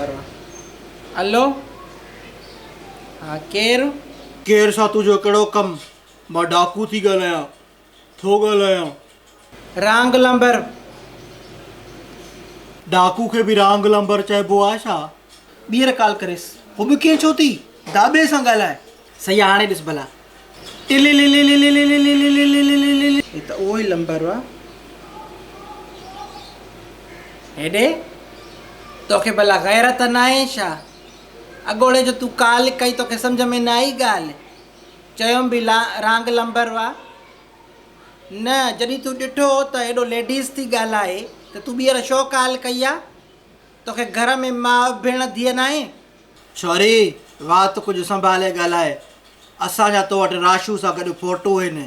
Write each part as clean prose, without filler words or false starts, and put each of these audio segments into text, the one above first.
Number آ. الو ها ڪير؟ ڪير سان تنهنجو ڪهڙو ڪم؟ مان ڊاڪو ٿي ڳالهايان. ٿو ڳالهايان. Wrong number. ڊاڪو کي به رانگ لمبر چئبو آ ڇا؟ ٻيهر ڪال ڪريس. هو به ڪيئن ڇو ٿي؟ داٻي سان ڳالهاء. صحيح آ هاڻي ڏس ڀلا. ٽلللللللللللللللل. هي ته اهو ئي لمبر آ. هيڏي توکي ڀلا غيرت ناهي ڇا؟ اڳوڻي جو تون ڪال ڪئي توکي سمجهه ۾ نه آئي ڳالهه؟ چيم به رانگ لمبر آ. نه جڏهن تون ڏٺو ته هيڏو ليڊيز ٿي ڳالهائي ته تون ٻيهر ڇو ڪال ڪئي آ؟ توکي گهر ۾ ماء ڀيڻ ڌيء ناهي؟ ڇوري وات ڪجهه سنڀالي ڳالهاء. اسان جا تو وٽ راشو سان گڏ فوٽو هن.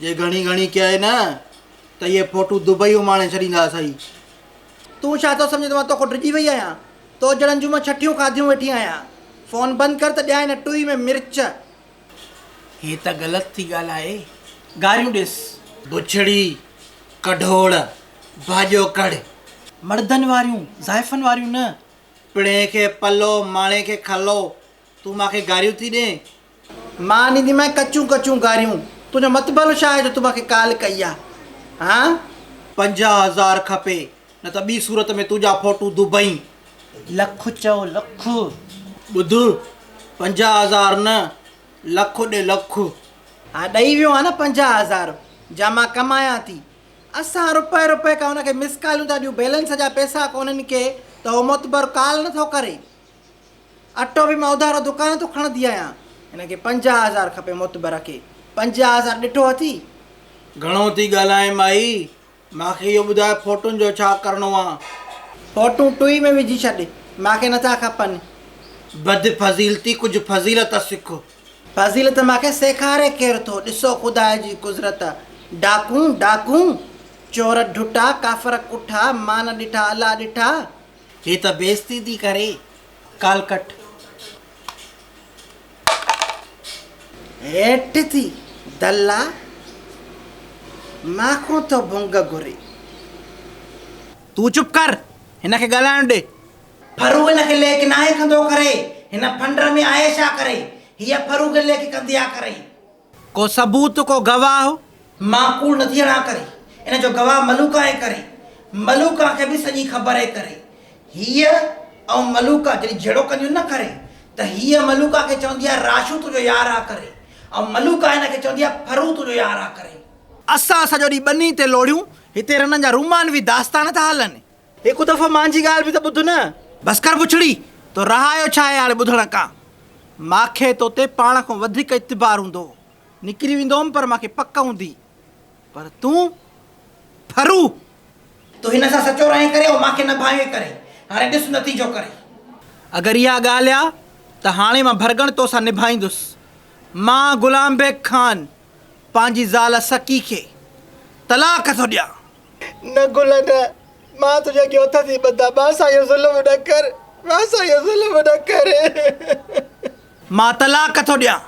جي گهڻي گهڻي ڪيئي نه ته اهي فوٽو دبئي اماڻي ڇڏينداسئي. تون ڇا ٿو سمجهين ته مان توکان ڊڄي وئي آهيان؟ تو جهڙن جون مان ڇٺيون کاڌيون ويٺي آهيان. فون بند ڪر ته ڏيانء نه ٽوئي ۾ مرچ. هي ته غلط ٿي ڳالهائي. گاريون ڏيس. بڇڙي، ڪڍوڙ، ڀاڄوڪڙ. مردن واريون، زائفن واريون نه. پڻهين کي پلو، ماڻهين کي کلو. تون مان کي گاريون ٿي ڏين؟ مان ڏينديمانء ڪچيون ڪچيون گاريون. تنهنجو مطبل ڇا آهي جو تون مان کي ڪال ڪئي آ؟ هان؟ 50,000 کپي، نه ته ٻي صورت ۾ تنهنجا فوٽو دبئي. لک چئو لک. ٻڌ، 50,000 نه، لک ڏي لک. ها ڏئي ويو آهيان نه 50,000، جا مان ڪمايان ٿي. اسان رپئي رپئي کان هن کي مس ڪالون ٿا ڏيون، بيلنس جا پئسا ڪونهن ڪي ته هو معتبر ڪال نٿو ڪري. اٽو به مان اڌارو دڪان تون کڻندي آهيان. هن کي 50,000 کپي معتبر کي. 50,000 ڏٺو اٿي؟ گهڻو ٿي ڳالهائين مائي، مان کي اهو ٻڌاء فوٽن جو ڇا ڪرڻو آ؟ فوٽون ٽوئي ۾ وجهي ڇڏ، مان کي نٿا کپن. بد فضيلتي ڪجهه فضيلت سک. فضيلت مان کي سيکاري ڪير ٿو؟ ڏسو خدا جي قدرت، ڊاڪون ڊاڪون، چور ڍٽا، ڪافر ڪٺا، مان نه ڏٺا الله ڏٺا. هي ته بيعزتي ٿي ڪري. ڪال ڪٽ. هيٺ ٿي دلا مان کان ٿو ڀونگ گهري. تون چپ ڪر، هن کي ڳالهائڻ ڏي. ڦرو هن کي ليڪ ناهي ڪندو ڪري، هن ڦنڊر ۾ آهي ڇا ڪري، هيء ڦرو کي ليڪ ڪندي آ ڪري. ڪو ثبوت ڪو گواهه؟ مان ڪوڙ نٿي هڻان ڪري، ان جو گواهه ملوڪان آهي ڪري، ملوڪان کي به سڄي خبر آهي ڪري، هيء ۽ ملوڪان جڏهن جهيڙو ڪنديون نه ڪري ته هيء ملوڪان کي چوندي آهي راشو تنهنجو يار آ ڪري ۽ ملوڪان هن کي چوندي آهي ڦرو تنهنجو يار آ ڪري. اسان سڄو ڏينهن ٻني تي لوڙهيون، هتي رنن جا رومانوي داستان ٿا هلن. هڪ دفعو مانجي ڳالهه به ته ٻڌ نه. بس ڪر بڇڙي، تو رهايو ڇا آهي هاڻي ٻڌڻ کان. ماکي تو تي پاڻ کان وڌيڪ اعتبار هوندو هو. نڪري ويندو هوم پر ماکي پڪ هوندي. پر تون ڦرو. تون هن سان سچو رهين ڪري ۽ ماکي نه ڀانئين ڪري. هاڻي ڏس نتيجو ڪري. اگر اها ڳالهه آ ته هاڻي مان ڀرڳڻ تو سان نڀائيندس. مان غلام بيگ خان پنهنجي زال سڪي کي طلاق ٿو ڏيان. نه گل نه، مان تنهنجي اڳيان هٿ ٿي ٻڌان، مان سان اهو ظلم نه ڪر، مان سان اهو ظلم نه ڪر. مان طلاق ٿو ڏيان.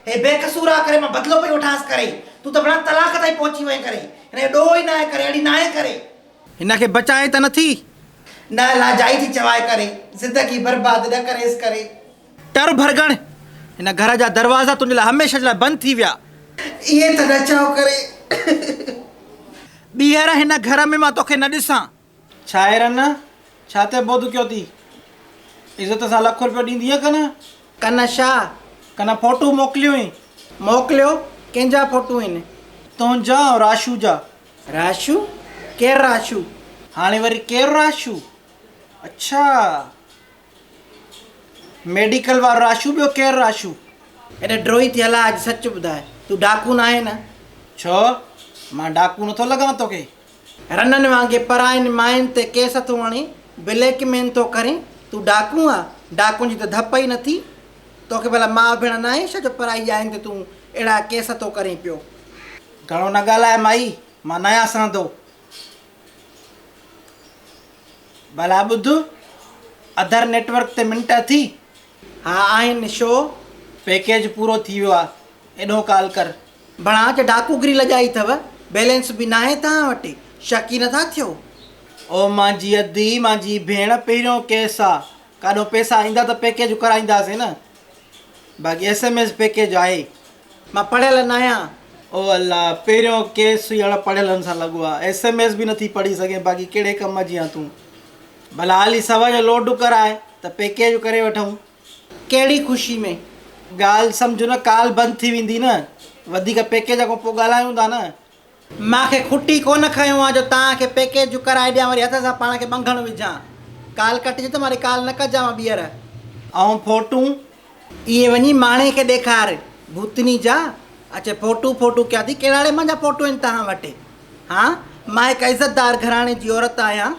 هي بي قصور آ ڪري مان بدلو پئي وٺانس ڪري تون ته بنا طلاق تائين پهچي وئين ڪري. هن جو ڏوهه ئي ناهي ڪري اهڙي ناهي ڪري. هن کي بچائين ته نٿي. نه لاجائي ٿي چوائي ڪري. زندگي برباد نه ڪريس ڪري. ٽر ڀرڳڻ، هن گهر جا دروازا تنهنجي لاء هميشه جي لاء بند ٿي ويا. ائين ته نه چئو ڪري. ٻيهر هن گهر ۾ مان توکي نه ڏسان. ڇا آهي رن؟ ڇا تي بود ڪيو ٿي؟ عزت سان لک روپيو ڏيندينء ڪنه؟ ڪنه ڇا؟ ڪنه فوٽو موڪليوئين؟ موڪليو؟ ڪنهن جا فوٽو آهن؟ تنهنجا ۽ راشو جا. راشو؟ ڪير راشو؟ هاڻي وري ڪير راشو؟ اڇا ميڊيڪل وارو راشو ٻيو ڪير راشو؟ هيڏي ڊوئي ٿي هلاء اڄ سچ ٻڌاء تون ڊاڪو ناهين نه؟ ڇو؟ مان ڊاڪو نٿو لڳان توکي؟ رنن وانگي پراين ماين تي ڪيس ٿو هڻين، بليڪ مين ٿو ڪرين، تون ڊاڪو آن؟ ڊاڪن جي ته ڌپ ئي نٿي. توکي ڀلا ماء ڀيڻ ناهي ڇا جو پرائي ڄاين تي تون اهڙا ڪيس ٿو ڪرين پيو. گهڻو نه ڳالهاء مائي، مان ناهيان سهندو. ڀلا ٻڌ، اڌر نيٽ ورڪ تي منٽ اٿي؟ ها آهن، شو؟ پيڪيج پورو ٿي ويو آ، ايڏهون ڪال ڪر. ڀڻا چه ڊاڪوگري لڄائي اٿو، بيلنس به ناهي توهان وٽ، شڪي نٿا ٿيو؟ او مانجي ادي، مانجي ڀيڻ، پهريون ڪيس آ، ڪاڏهون پئسا ايندا ته پيڪيج ڪرائينداسين نه، باقي ايس ايم ايس پيڪيج آهي. مان پڙهيل ناهيان. او الله، پهريون ڪيس ئي اڻ پڙهيلن سان لڳو آ، ايس ايم ايس به نٿي پڙهي سگهين، باقي ڪهڙي ڪم جي آن تون. ڀلا هالي سوا جو لوڊ ڪراء ته پيڪيج ڪري وٺون. ڪهڙي خوشي ۾؟ ڳالهه سمجهه نه ڪال بند ٿي ويندي نه وڌيڪ پيڪيج کان پوء ڳالهايون ٿا نه. مان کي کٽي ڪونه کنيو آ جو توهان کي پيڪيج ڪرائي ڏيان وري هٿ سان پاڻ کي ٻنگهڻ وجهان. ڪال ڪٽجي ته مان وري ڪال نه ڪجانء ٻيهر. ۽ فوٽون؟ اهي وڃي ماڻهي کي ڏيکار. ڀوتني جا اچي فوٽو فوٽو ڪيا ٿي ڪهڙاڙي مان جا فوٽو آهن توهان وٽ. ها مان هڪ عزتدار گهراڻي جي عورت آهيان.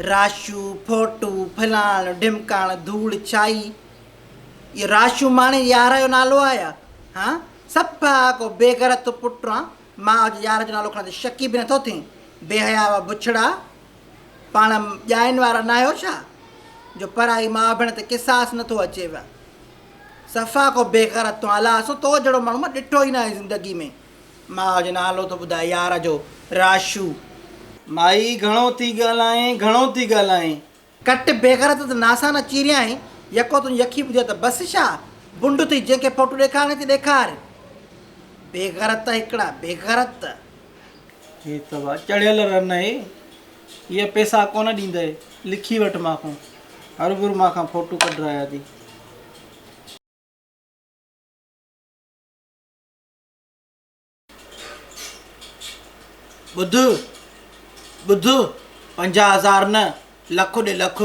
راشو، ڦوٽو، ڦلاڻ، ڍمڪاڻ، ڌوڙ ڇائي. اهو راشو ماڻي يار جو نالو آهي يا؟ ها؟ صفا ڪو بي غيرت پٽ آن، ماء جي يار جو نالو کڻندي شڪي به نٿو ٿئين. بي حياء بڇڙا، پاڻ ڄائين وارا ناهيو ڇا؟ جو پرائي ماء ڀيڻ تي قصاص نٿو اچيو. صفا ڪو بي غيرت آن، الله سو تو جهڙو ماڻهو مان ڏٺو ئي ناهي زندگي ۾. ماء جو نالو ٿو ٻڌائي يار جو، راشو. مائي گهڻو ٿي ڳالهائين، گهڻو ٿي ڳالهائين. ڪٽ بيغيرت ته ناسا نه چيريائين، يڪو تون يکي ٻڌيو ته بس ڇا، بنڊ ٿي جنهن کي فوٽو ڏيکارڻي ٿي ڏيکار. بيغيرت هڪڙا بيغيرت. هي ته وا چڙهيل رن اهي، هيء پئسا ڪونه ڏيندء، لکي وٺ مان کان، هربر مان کان فوٽو ڪڍرايا ٿي. ٻڌ ٻڌ 50 هزار نه لک ڏي لک.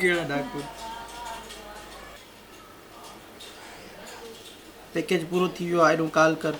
ڪهڙا ڊاڪو. پيڪيج پورو ٿي ويو آهي ايڏو ڪال ڪر.